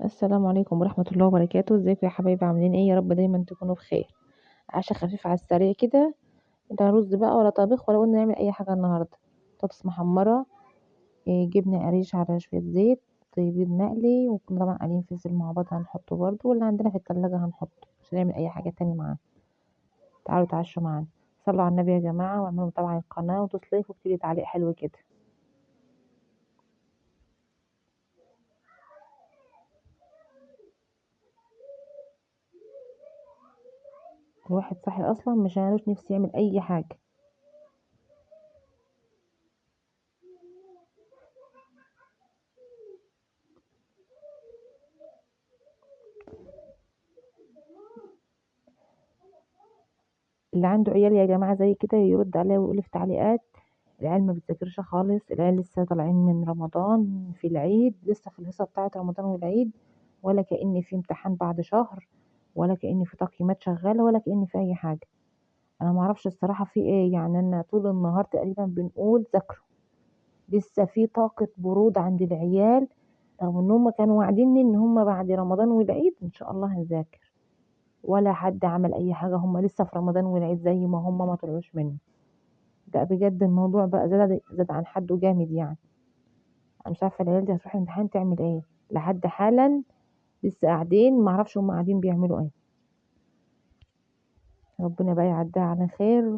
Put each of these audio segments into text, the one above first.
السلام عليكم ورحمة الله وبركاته. ازيكم يا حبايبي، عاملين ايه؟ يا رب دايما تكونوا بخير. عشا خفيف على السريع كده، لا رز بقى ولا طبيخ ولا قلنا نعمل اي حاجة النهاردة. بطاطس محمرة، جبنة قريش على شوية زيت، بيض مقلي، وكنا طبعا قليين فلفل مع بعض هنحطه برده، واللي عندنا في التلاجة هنحطه، مش هنعمل اي حاجة تاني معاه. تعالوا تعشوا معانا، صلوا على النبي يا جماعة، واعملوا متابعة للقناة وتسليك واكتبي تعليق حلو كده. الواحد صاحي اصلا مش عارف نفسي يعمل اي حاجة. اللي عنده عيال يا جماعة زي كده يرد عليا ويقول في تعليقات، العيال ما بتذاكرش خالص، العيال لسه طالعين من رمضان في العيد، لسه في الهيصه بتاعه رمضان والعيد، ولا كأن في امتحان بعد شهر، ولا كأن في تقييمات شغالة، ولا كأن في اي حاجة. انا ما اعرفش الصراحة في ايه، انا طول النهار تقريبا بنقول ذاكروا، لسه في طاقة برود عند العيال، رغم ان هم كانوا واعديني ان هم بعد رمضان والعيد ان شاء الله هنذاكر، ولا حد عمل اي حاجة، هم لسه في رمضان والعيد زي ما هم ما طلعوش منه. ده بجد الموضوع بقى زاد عن حده جامد. انا مش عارفه العيال دي هتروح الامتحان تعمل ايه، لحد حالا لسه قاعدين ما اعرفش هم قاعدين بيعملوا ايه. ربنا بقى يعديها على خير،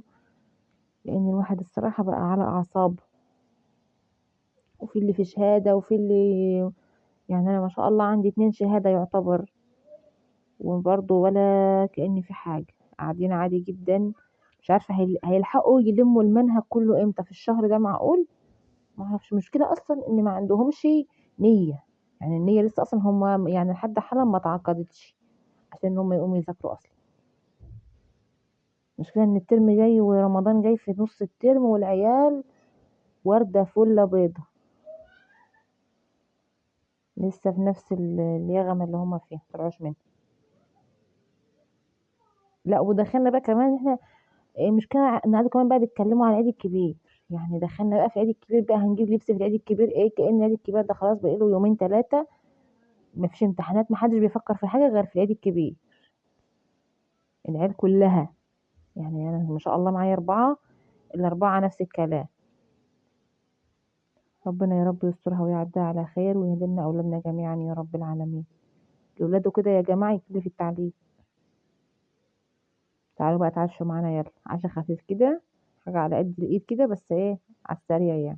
لان الواحد الصراحة بقى على اعصابه، وفي اللي في شهادة، وفي اللي انا ما شاء الله عندي 2 شهادة يعتبر، وبرضه ولا كأن في حاجة، قاعدين عادي جدا. مش عارفه هيلحقوا يلموا المنهج كله امتى في الشهر ده؟ معقول؟ ما اعرفش. المشكلة اصلا ان ما عندهمش نيه، النية لسه اصلا هم لحد حالا ما تعاقدتش عشان هم يقوموا يذاكروا اصلا. المشكلة ان الترم جاي ورمضان جاي في نص الترم، والعيال ورده فله بيضة لسه في نفس اليغمه اللي هم فيها، ما طلعوش منها. لا ودخلنا بقى كمان احنا المشكلة النهارده كمان بقى بيتكلموا على العيد الكبير، دخلنا بقى في العيد الكبير بقى هنجيب لبس في العيد الكبير ايه؟ كأن العيد الكبير ده خلاص بقى له يومين 3 مفيش امتحانات، محدش بيفكر في حاجة غير في العيد الكبير. العيال كلها، انا ما شاء الله معايا 4، ال4 نفس الكلام. ربنا يا رب يسترها ويعديها على خير ويهدينا اولادنا جميعا يا رب العالمين. لاولاده كده يا جماعة يكتبوا في التعليق. تعالوا بقى اتعشوا معانا، يلا عشا خفيف كده، حاجة على قد الايد كده، بس ايه على السريع.